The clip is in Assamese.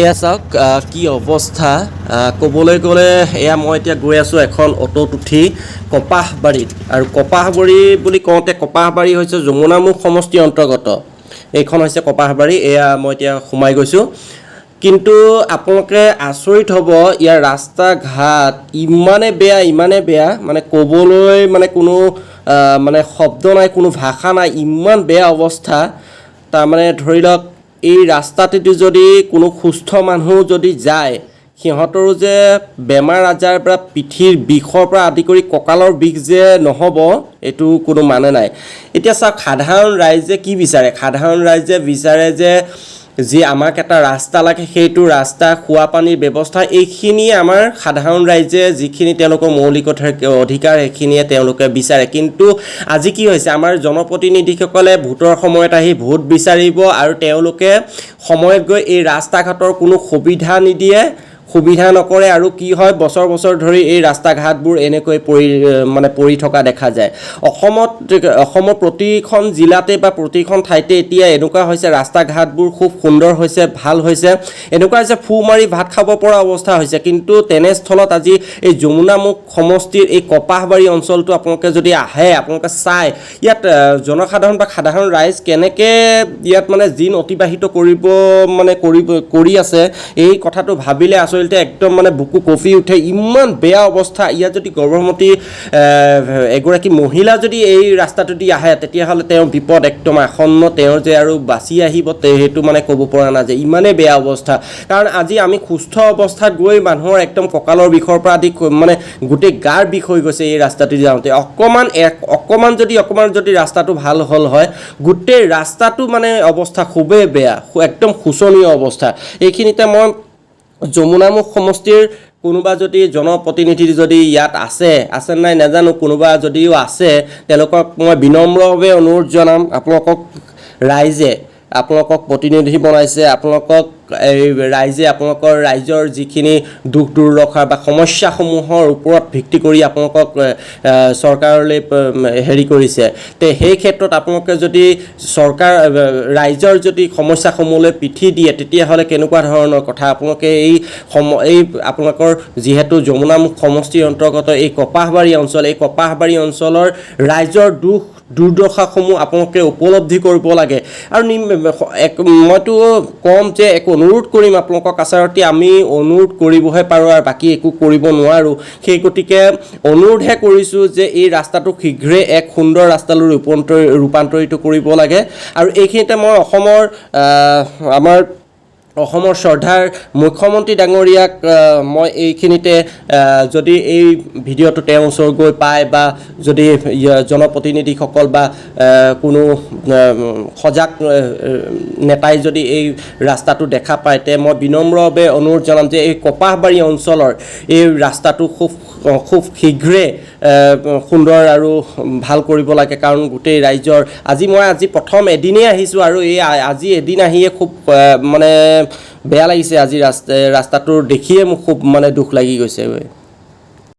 এয়া চাওক কি অৱস্থা। ক'বলৈ গ'লে এয়া মই এতিয়া গৈ আছোঁ এখন অ'টোত উঠি কপাহবাৰীত। আৰু কপাহবাৰী বুলি কওঁতে কপাহবাৰী হৈছে যমুনামুখ সমষ্টিৰ অন্তৰ্গত। এইখন হৈছে কপাহবাৰী। এয়া মই এতিয়া সোমাই গৈছোঁ। কিন্তু আপোনালোকে আচৰিত হ'ব, ইয়াৰ ৰাস্তা ঘাট ইমানে বেয়া, ইমানে বেয়া, মানে ক'বলৈ মানে কোনো মানে শব্দ নাই, কোনো ভাষা নাই, ইমান বেয়া অৱস্থা। তাৰমানে ধৰি লওক, এই ৰাস্তাটোদি যদি কোনো সুস্থ মানুহ যদি যায়, সিহঁতৰো যে বেমাৰ আজাৰ পৰা, পিঠিৰ বিষৰ পৰা আদি কৰি কঁকালৰ বিষ যে নহ'ব, এইটো কোনো মানে নাই। এতিয়া চাওক, সাধাৰণ ৰাইজে কি বিচাৰে? সাধাৰণ ৰাইজে বিচাৰে যে যি আমাক এটা ৰাস্তা লাগে, সেইটো ৰাস্তা, খোৱা পানীৰ ব্যৱস্থা, এইখিনিয়ে আমাৰ সাধাৰণ ৰাইজে যিখিনি তেওঁলোকৰ মৌলিক অধিকাৰ, সেইখিনিয়ে তেওঁলোকে বিচাৰে। কিন্তু আজি কি হৈছে? আমাৰ জনপ্ৰতিনিধিসকলে ভোটৰ সময়ত আহি ভোট বিচাৰিব আৰু তেওঁলোকে সময়ত গৈ এই ৰাস্তা ঘাটৰ কোনো সুবিধা নিদিয়ে, সুবিধা নকৰে। আৰু কি হয়, বছৰ বছৰ ধৰি এই ৰাস্তা ঘাটবোৰ এনেকৈ পৰি মানে পৰি থকা দেখা যায়। অসমত, অসমৰ প্ৰতিখন জিলাতে বা প্ৰতিখন ঠাইতে এতিয়া এনেকুৱা হৈছে, ৰাস্তা ঘাটবোৰ খুব সুন্দৰ হৈছে, ভাল হৈছে, এনেকুৱা হৈছে ফু মাৰি ভাত খাব পৰা অৱস্থা হৈছে। কিন্তু তেনেস্থলত আজি এই যমুনামুখ সমষ্টিৰ এই কপাহবাৰী অঞ্চলটো আপোনালোকে যদি আহে, আপোনালোকে চায়, ইয়াত জনসাধাৰণ বা সাধাৰণ ৰাইজ কেনেকৈ ইয়াত মানে দিন অতিবাহিত কৰিব মানে কৰিব কৰি আছে, এই কথাটো ভাবিলে আচলতে একদম মানে বুকু কঁপি উঠে। ইমান বেয়া অৱস্থা। ইয়াত যদি গৰ্ভৱতী এগৰাকী মহিলা যদি এই ৰাস্তাটো দি আহে, তেতিয়াহ'লে তেওঁৰ বিপদ একদম আসন্ন। তেওঁ যে আৰু বাচি আহিব সেইটো মানে ক'ব পৰা নাযায়, ইমানেই বেয়া অৱস্থা। কাৰণ আজি আমি সুস্থ অৱস্থাত গৈ মানুহৰ একদম কঁকালৰ বিষৰ পৰা আদি মানে গোটেই গাৰ বিষ হৈ গৈছে এই ৰাস্তাটো যাওঁতে। অকণমান এক অকণমান যদি ৰাস্তাটো ভাল হ'ল হয়, গোটেই ৰাস্তাটো মানে অৱস্থা খুবেই বেয়া, একদম শোচনীয় অৱস্থা। এইখিনিতে মই যমুনামুখ সমষ্টিৰ কোনোবা যদি জনপ্ৰতিনিধি যদি ইয়াত আছে, আছে নাই নাজানো, কোনোবা যদিও আছে, তেওঁলোকক মই বিনম্ৰভাৱে অনুৰোধ জনাম। আপোনালোকক ৰাইজে আপোনালোকক প্ৰতিনিধি বনাইছে। আপোনালোকক এই ৰাইজে আপোনালোকৰ ৰাইজৰ যিখিনি দুখ দুৰ্দশা বা সমস্যাসমূহৰ ওপৰত ভিত্তি কৰি আপোনালোকক চৰকাৰলৈ হেৰি কৰিছে। তে সেই ক্ষেত্ৰত আপোনালোকে যদি চৰকাৰ ৰাইজৰ যদি সমস্যাসমূহলৈ পিঠি দিয়ে, তেতিয়াহ'লে কেনেকুৱা ধৰণৰ কথা? আপোনালোকে এই আপোনালোকৰ যিহেতু যমুনামুখ সমষ্টিৰ অন্তৰ্গত এই কপাহবাৰী অঞ্চল, এই কপাহবাৰী অঞ্চলৰ ৰাইজৰ দুখ দুৰ্দশাসমূহ আপোনালোকে উপলব্ধি কৰিব লাগে। আৰু এক মইতো ক'ম যে এক অনুৰোধ কৰিম আপোনালোকক। আচলতে আমি অনুৰোধ কৰিবহে পাৰোঁ আৰু বাকী একো কৰিব নোৱাৰোঁ। সেই গতিকে অনুৰোধহে কৰিছোঁ যে এই ৰাস্তাটো শীঘ্ৰে এক সুন্দৰ ৰাস্তালৈ ৰূপান্তৰিত কৰিব লাগে। আৰু এইখিনিতে মই আমাৰ অসমৰ শ্ৰদ্ধাৰ মুখ্যমন্ত্ৰী ডাঙৰীয়াক মই এইখিনিতে যদি এই ভিডিঅ'টো তেওঁৰ ওচৰত গৈ পায় বা যদি জনপ্ৰতিনিধিসকল বা কোনো সজাগ নেতাই যদি এই ৰাস্তাটো দেখা পায়, তে মই বিনম্ৰভাৱে অনুৰোধ জনাম যে এই কপাহবাৰী অঞ্চলৰ এই ৰাস্তাটো খুব খুব শীঘ্ৰে সুন্দৰ আৰু ভাল কৰিব লাগে। কাৰণ গোটেই ৰাইজৰ আজি মই আজি প্ৰথম এদিনেই আহিছোঁ আৰু এই আজি এদিন আহিয়ে খুব মানে বেয়া লাগিছে। আজি ৰাস্তাটোৰ দেখিয়ে মোক খুব মানে দুখ লাগি গৈছে।